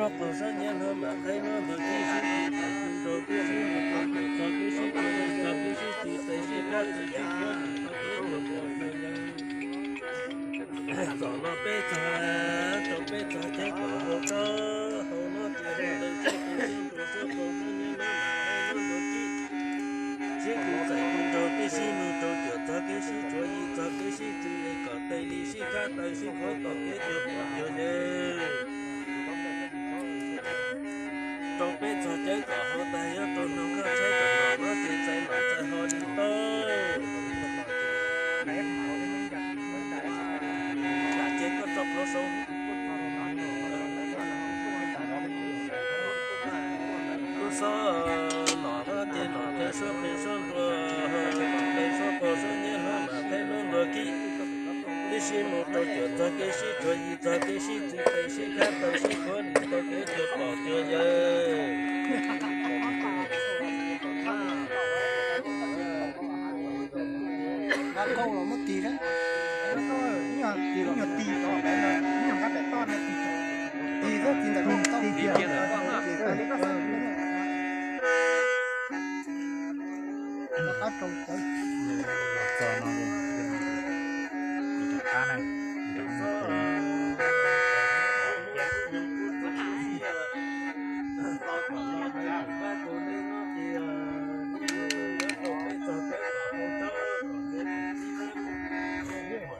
Qhov sab nyiab hlo mam qhaib hlo ntawd tib sib tus txais tus nraug tib sib mus rau cuam txog kev sib cuag yig txog kev sib txwv tes sib khab tau sib khuab lim tau kev cuag pom cuag yawg. Txom no peb txog, rau peb txog ceeb kom hau rau hauv no ces hau ntawd sab tus sib nruas sab qaum sab nyiab hlo mam qhaib hlo ntawd tib sib tus txais tus nraug tib sib mus rau cuam txog kev sib cuag yig txog kev sib txwv es kom tes li sib khab tau sib khuab tau kev cuag pom cuag yawg. Rau peb txog ceeb kom hau tag nyob rau nroog Nkaj Tshaib kom nom no ces txais nom txais ho li tau. Ces koj tso plhuav saud. Tub xob nom no ces nom qhia suab qhia suab nruas, qhia suab qaug suab nyiab hlo mam qhaib hlo nruas kib. Tib sib mus rau cuam txog kev sib cuag yig txog kev sib txwv tes sib khab tau sib khuab lim tau kev cuag pom cuag yawg.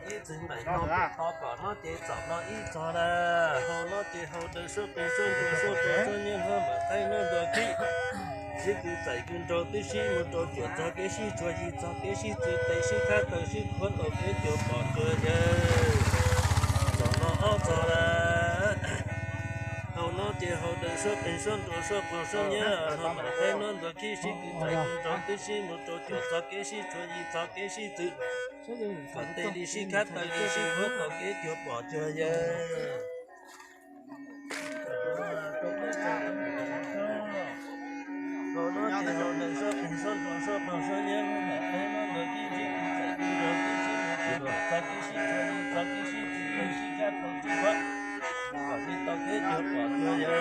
Ib txwm npaim no tod kom no ces txom no ib txog na, hau no ces hau daws suab qeeg suab nruas suab qaug suab nyiab hlo mam qhaib hlo nruas kib. Sib kws txais kws nraug tib sib mus rau cuam txog kev sib cuag yig txog kev sib txwv tes sib khab tau sib khuab tau kev cuag pom cuag yawg. Txom no ob txog na, hau no ces hau daws suab qeeg suab nruas suab qaug suab nyiab hlo mam qhaib hlo nruas kib. Sib kws txais kws nraug tib sib mus rau cuam txog kev sib cuag yig txog kev sib txwv kom tes li sib khab tau li sib khuab tau kev cuag pom cuag yawg. Hau no ces hau daws suab qeeg suab nruas suab qaug suab nyiab hlo mam qhaib hlo nruas kib. Sib kws txais kws nraug tib sib mus rau cuam txog kev sib cuag yig txog kev sib txwv tes sib khab tau sib khuab kom li tau kev cuag pom cuag yawg. Xub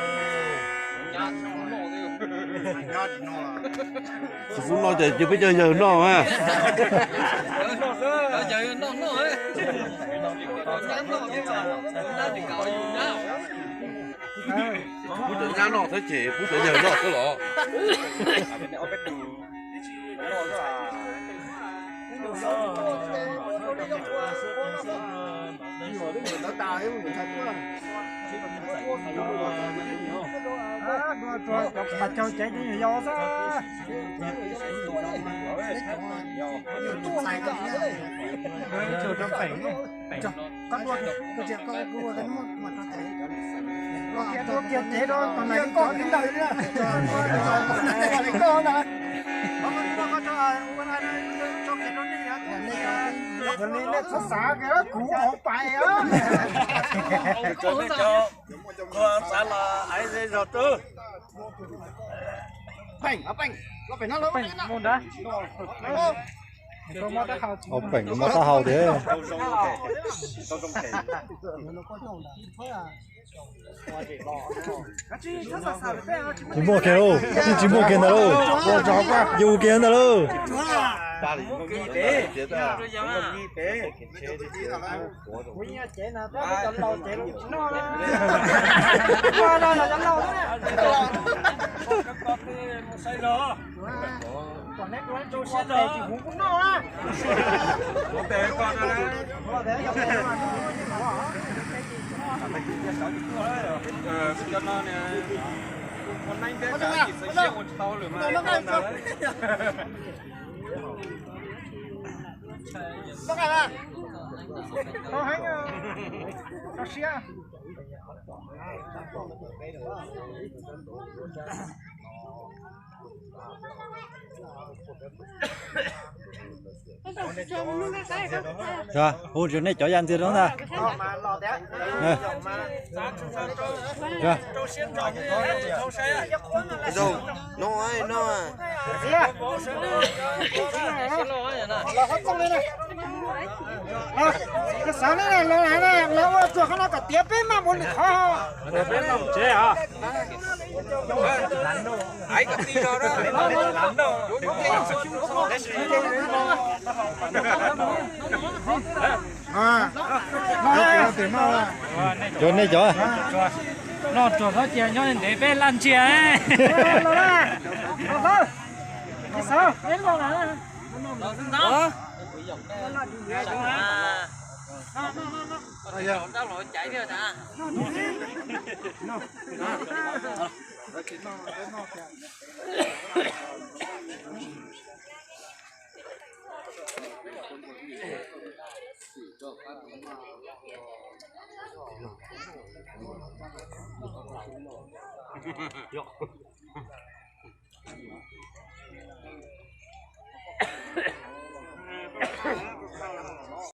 no ces cia peb cov yawg noj mas. Pub cov nyab noj thiab ces pub cov yawg noj xwb los. Cov phav caug ceev ces yog yau xwb. Tus txais rau peem, koj dua, koj tsis koj ua koj muaj mas rau txais. Ua kiag, ua kiag cev rau tom ntawd li koj li ntawd li na. Koj na, koj tso ua na, tso kiag rau nej. Yog li nej txhob xav kiag kuv hauv pais. Tso nej cov txav los aiv zej zog rau. Ua peem mob taub hau tiag. Tsis muaj kiag lauj, tsis muaj kiag ntawd lauj. Yus kiag ntawd lauj. Hu rau nej cov yaj ntxiag rau ntag. Xav ne, los ua tsuag qhov no kom tiav peb maj mus lwm qhov. Peb maj mus tsev os. Cov nej cov. Noj tsuag txhob cia nyob ntev peb laj ntsia.